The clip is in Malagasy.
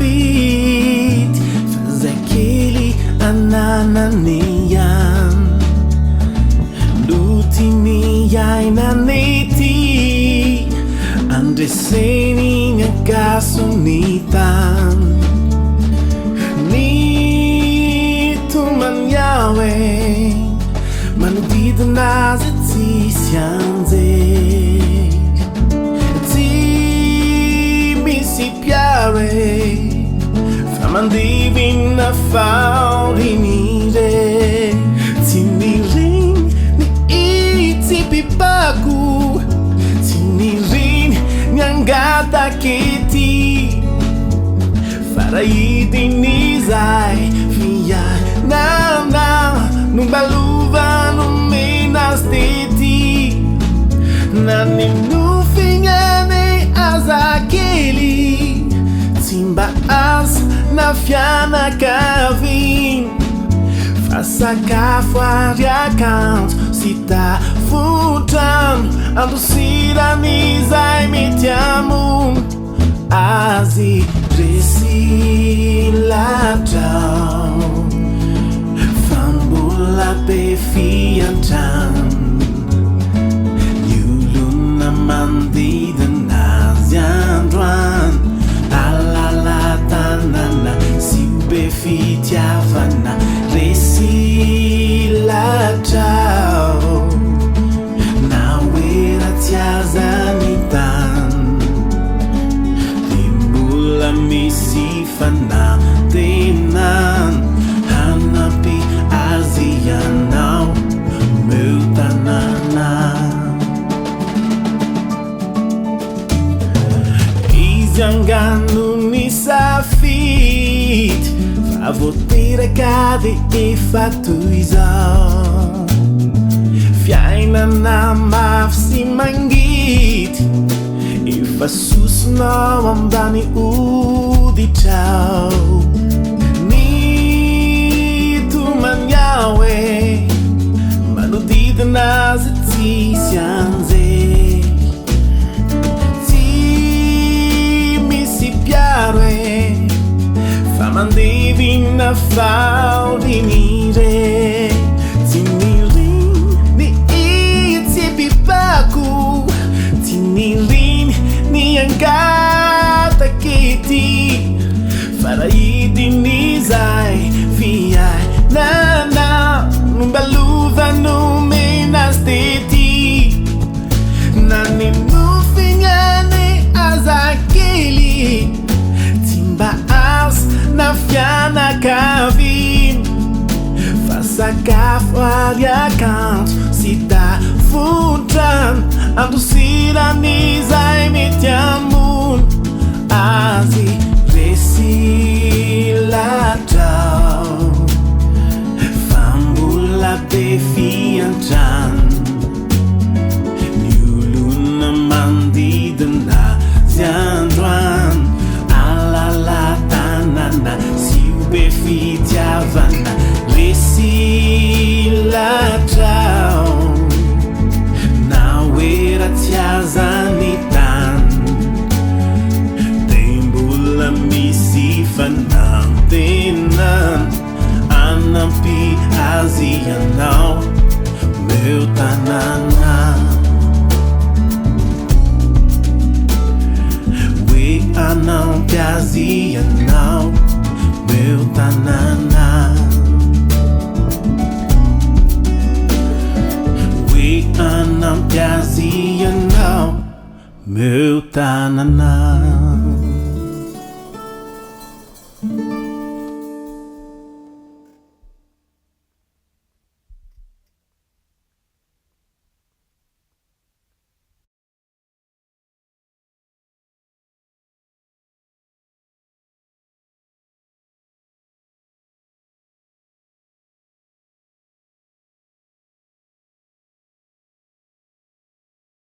safidy fa zay kely ananany ihany no tiany iainana ety, andreseny ny ankason'ny tany. Ny tomany Yahweh manodidina azy tsisy anjely, tsy misy mpiaro e, fa mandivina fahoriana irery. Tsy niriny ny hitsipipako, tsy niriny ny hangataka ety. Fa raha hidin'izay fiainana no mba lova nomena azy tety, na ny nofiny anie aza kely, tsy mba azo na fianakaviana, fa sakafo ary akanjo sy tafon-trano andosiran'izay mety hamono azy. Resy lahatra aho fa mbola be fiantrana. Ny olona manodidina azy androany alala-tanana sy ho be fitiavana. Resy lahatra aho na hoe ratsy aza ny tany dia mbola misy fanantenana hanampy azy ianao, omeo tanana. Izy angaha no nisafidy fa vao teraka dia efa toy izao. Fiainana mafy sy mangidy, efa sosona ao ambany hoditrao. Ny tomany Yahweh manodidina azy tsisy anjely, tsy misy mpiaro e, fa mandevina fahoriana irery. Tsy niriny hitsipipako, tsy niriny ny hangataka ety, fa raha hidin'izay fiainana no mba lova nomena azy tety, na ny nofiny anie aza kely, tsy mba azo na fianakaviana, fa sakafo ary akanjo sy tafon-trano andosiran'izay mety hamono azy. Resy lahatra aho fa mbola be fiantrana. Ny olona manodidina azy androany alala-tanana sy ho be fitiavana. Resy lahatra aho na hoe ratsy aza ny tany dia mbola misy fanantenana hanampy azy ianao, omeo tanana. Hoe hanampy azy ianao, omeo tanana. Hoe hanampy azy ianao, omeo tanana.